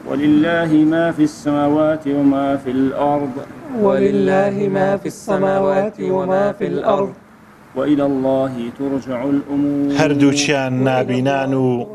ولله ما في السماوات وما في الأرض. ولله ما في السماوات وما في الأرض. وإلى الله ترجع الأمور. هەردووکیان نابینان و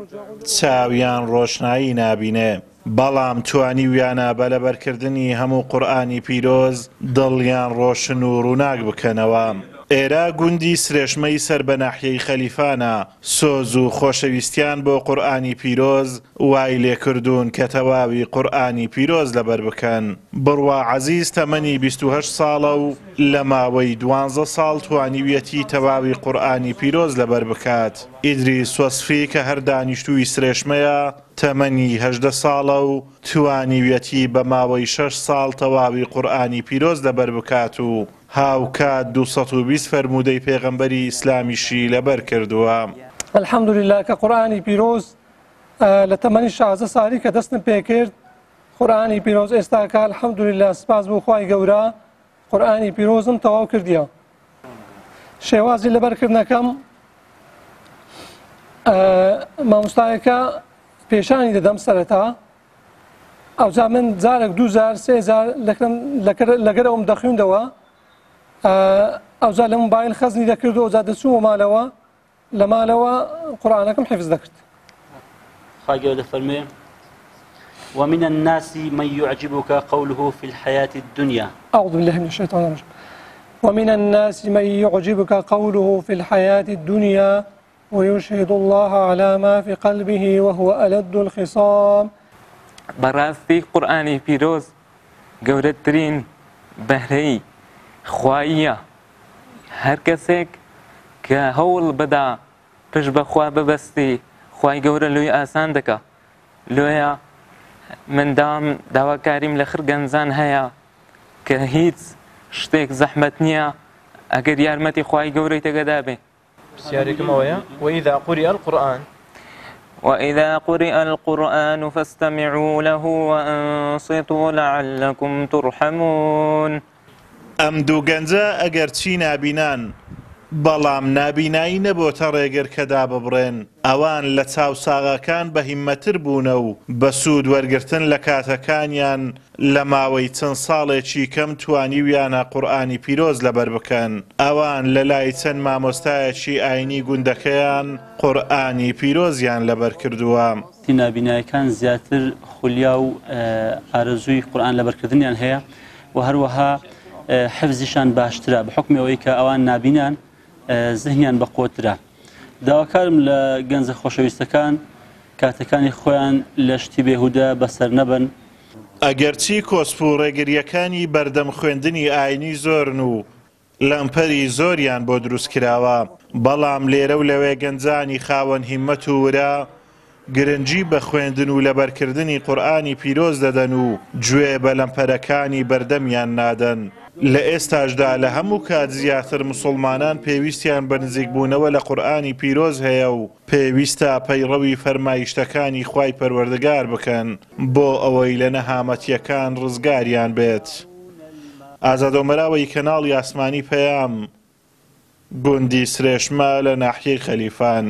چاویان ڕۆشنایی نابینێ، بەڵام توانیویانە بە لەبەرکردنی هەموو قورئانی پیرۆز دڵیان ڕۆشن و ڕووناک بکەنەوە. ئێرە گوندی سرێشمەی سەر بە ناحیەی خەلیفانە، سۆز و خۆشەویستیان بۆ قورئانی پیرۆز وای لێکردوون کە تەواوی قورئانی پیرۆز لەبەر بکەن. بڕوا عەزیز تەمەنی 28 ساڵە و لە ماوەی دوانزە ساڵ توانیویەتی تەواوی قورئانی پیرۆز لەبەر بکات. ئیدریس وەسفی کە هەر دانیشتووی سرێشمەیە، تەمەنی 18 ساڵە و توانیویەتی بە ماوەی شەش ساڵ تەواوی قورئانی پیرۆز لەبەر بکات و هاوکات 220 فەرموودەی پێغەمبەری ئیسلامیشی لەبەر کردووە. الحمدللە کە قورئانی پیرۆز لە تەمەنی 16 ساڵی کە دەستم پێکرد قورئانی پیرۆز ئێستاکە الحمدللە سپاس بۆ خوای گەورە قورئانی پیرۆزم تەواو کردیە. شێوازی لەبەرکردنەکەم مامۆستایەکە پێشانی دەدەم سەرەتا، ئەوجا من جارێک دوو جار سێ جار لەگەر ئەوم دەخوێندەوە، ئەوجا لە مۆبایل خەزنی دەکرد و ئەوجا دەچوومە ماڵەوە، لە ماڵەوە قورئانەکەم حفظ دەکرد. خوای گەورە دەفەرموێ ومن الناس من يعجبك قوله في الحياة الدنيا. أعوذ بالله من الشيطان الرجيم. ومن الناس من يعجبك قوله في الحياة الدنيا ويشهد الله على ما في قلبه وهو ألد الخصام. بەڕاستی قورئانی پیرۆز گەورەترین بەهرەی خواییە. هەر کەسێک کە هەوڵ بدا پشت بە خوا ببەستی خوای گەورە لۆی ئاسان دەکا. لۆیە من داواکاریم لە خر گەنجان هەیە کە هیچ شتێک زەحمەت نییە ئەگەر یارمەتی خوای گەورەی تەگەدا بێ. پرسیارێکم ئەوەیە وإذا قرئ القرآن. وإذا قرئ القرآن فاستمعوا له وأنصتوا لعلكم ترحمون. ئەم دوو گەنجە ئەگەر چی نابینان، بەڵام نابینایی نەبۆتە ڕێگر کە داببڕێن. ئەوان لە چاوساغەکان بە هیممەتر بوونە و بە سوود وەرگرتن لە کاتەکانیان لە ماوەی چەند ساڵێکی کەم توانیویانە قورئانی پیرۆز لەبەر بکەن. ئەوان لە لای چەند مامۆستایەکی ئاینی گوندەکەیان قورئانی پیرۆزیان لەبەر کردووە. نابینایەکان زیاتر خولیا و ئارەزووی قورئان لەبەرکردنیان هەیە و هەروەها حفزیشان باشترە بە حکمی ئەوەی کە ئەوان نابینان زهنیان بەقوەترە. داواکارم لە گەنجە خۆشەویستەکان کاتەکانی خۆیان لە شتی بێهودە بەسەر نەبن. ئەگەرچی کۆسپ و ڕێگریەکانی بەردەم خوێندنی ئاینی زۆرن و لەمپەری زۆریان بۆ دروست کراوە، بەڵام لێرە و لەوێ گەنجانی خاوەن هیممەت و ورە گرنگی بە خوێندن و لەبەرکردنی قورئانی پیرۆز دەدەن و گوێ بە لەمپەرەکانی بەردەمیان نادەن. لە ئێستاشدا لە هەموو کات زیاتر مسوڵمانان پێویستیان بە نزیکبوونەوە لە قورئانی پیرۆز هەیە و پێویستە پەیڕەوی فەرمایشتەکانی خوای پەروەردگار بکەن بۆ ئەوەی لە نەهامەتیەکان ڕزگاریان بێت. ئازاد ئۆمەراوەی کەناڵی ئاسمانی پەیام، گوندی سرێشمە لە ناحیەی خەلیفان.